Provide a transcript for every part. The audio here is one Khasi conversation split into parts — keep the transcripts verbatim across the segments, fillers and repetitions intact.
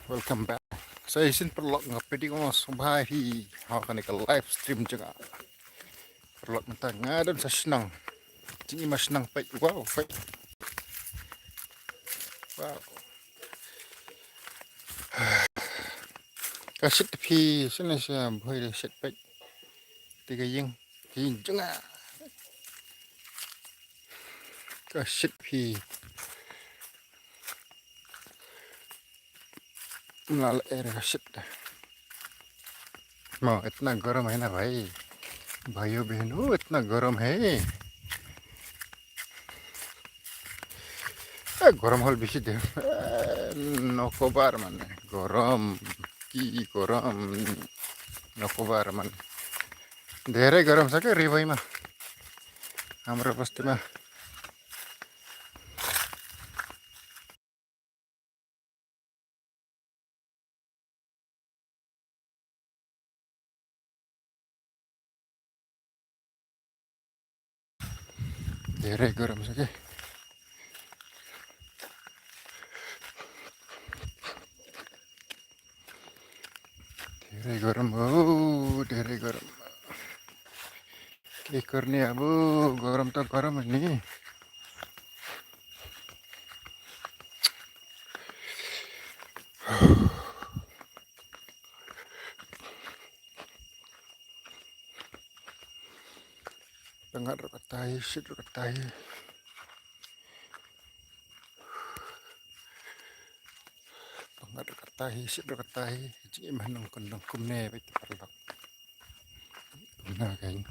Welcome back. Sa shisien paralok, nga pdiang sngewbha ïa phi ha kane ka live stream jong nga. Paralok, mynta nga don sa shnong. Jingim ha shnong peit, wow, peit. Wow. Ka shit phi, shisien sa bhoi da shit peit. Te ka ïing, ka ïing jong nga. Ka shit phi. Nga la er ka shit. Mo, itna garam hai na bhai. Bhaiyo behno, itna garam hai. Eh, garam hol bishi de. Eh, no kobar mane. Garam. Ki garam. No kobar mane. Dere garam sa ke ri bhai ma. Amra basti ma. Dere garam sa ke. Dere garam, oh, dere garam. Ki kor ni abu, garam to garam ni. Pangat ruh katai, shit ruh katai. Pangat ruh katai, shit ruh katai. Jingim ha nongkyndong kumne bad ki paralok. Kumne kein.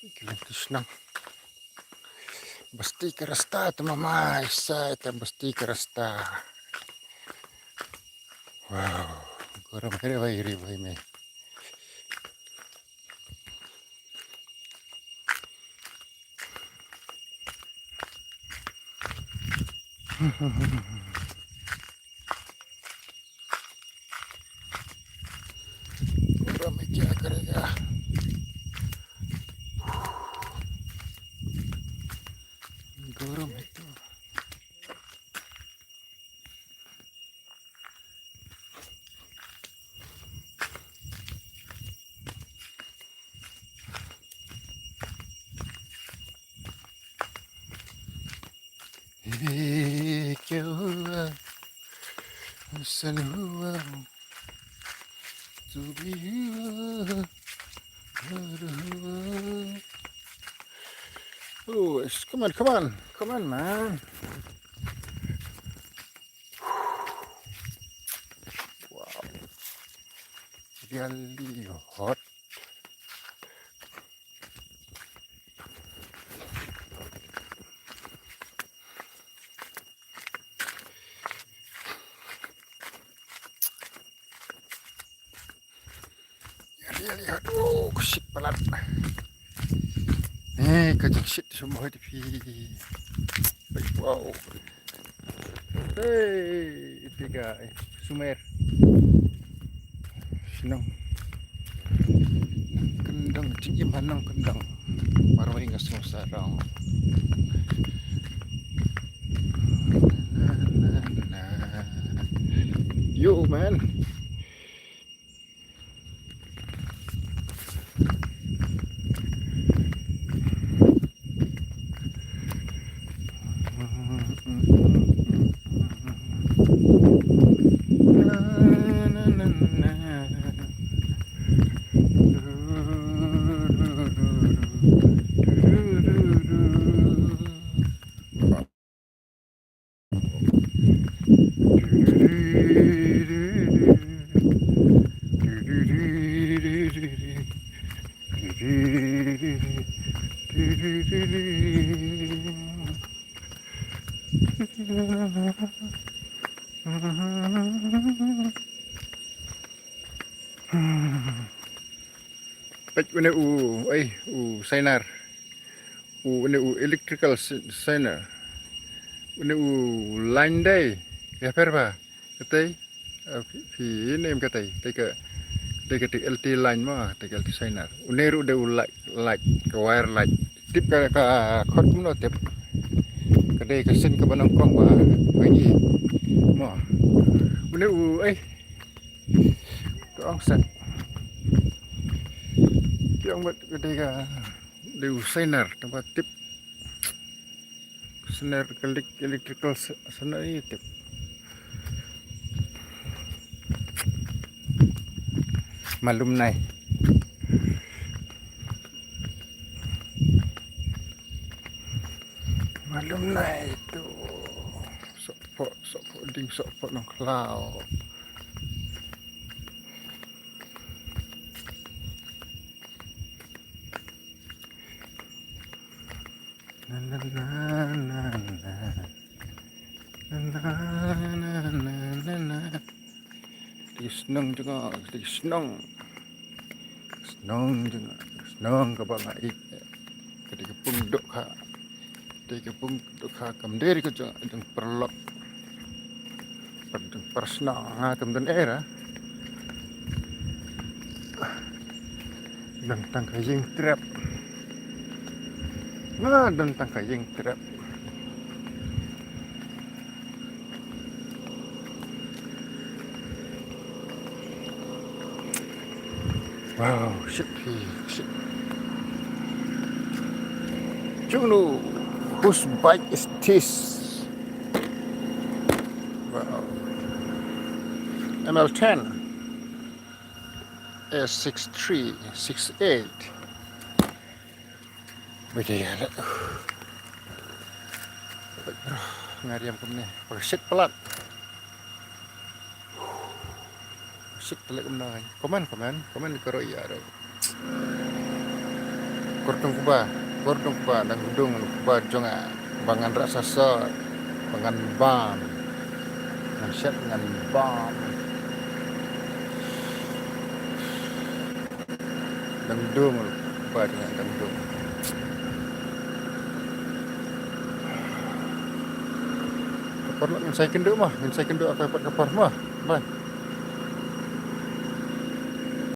Ki lynti shnong. Basti ka rasta te mama, isa ita basti ka rasta. Wow, garam hai re bhai, re bhai me. Garam hai kya karega? Garam hai to. ये क्या हुआ, हुस्न हुआ, तू भी हुआ, और हुआ। Oh, it's, come on, come on, come on, man. Wow, really hot. Really hot. Oh, ka shit palat. Eh, ka jingshit sha bhoi te phi. Wow. Hey, iti ka, eh, Sumer. Shnong. Nongkyndong, jingim ha nongkyndong. Marwei nga sngewsarong. Na, na, na, na. Yo, man. Peit une u, ei, u sainar. U, une u electrical si-, sainar. Une u line dei. Ïa pher ba. Katei. Ah, phi, phi ne em katei. Tei ka, tei ka, tei L T line ma, tei ka L T sainar. Une ruh dei u light, light, ka wire light. Tip ka, ka khot kumno tip. Ka dei ka sien kaba nyngkong ba, ba ngi. Mo. Une u, ei. To ong set. Ki ong bad ka dei ka, dei u sainar, tang ba tip. Sainar ka elek-, electrical sa-, sainar ïa tip. Malum nai. Malum nai tu. Sok pok, sok pok ding, sok pok nongkhlaw. Na, na, na, na, na. Na, na, na, na, na, na. Dei shnong jong nga, dei shnong. Shnong jong nga, shnong kaba nga ïeit. Ka dei ka pung dohkha. Ka dei ka pung dohkha kam dei ka jong, jong paralok. Par, par shnong nga kam don ei ra. Don tang ka ïing trep. Nga don tang ka ïing trep. Wow, shit, shit. Jongno, whose bike is this? Wow. M L ten. S six three six eight. Bete ya le. Nga riam kumne. Pakai set pelat. Set pelat kumne. Komen, komen, komen karo ya ro. Kordong kuba, kordong kuba, dang dung kuba jong nga. Ba ngan rah sasot, ba ngan bam. Ngan shet ngan bam. Dang dung, ba jong nga dang dung. Ka por lah ngin sa ïakynduh mo, ngin sa ïakynduh ha kawei pat ka por mo. Bye.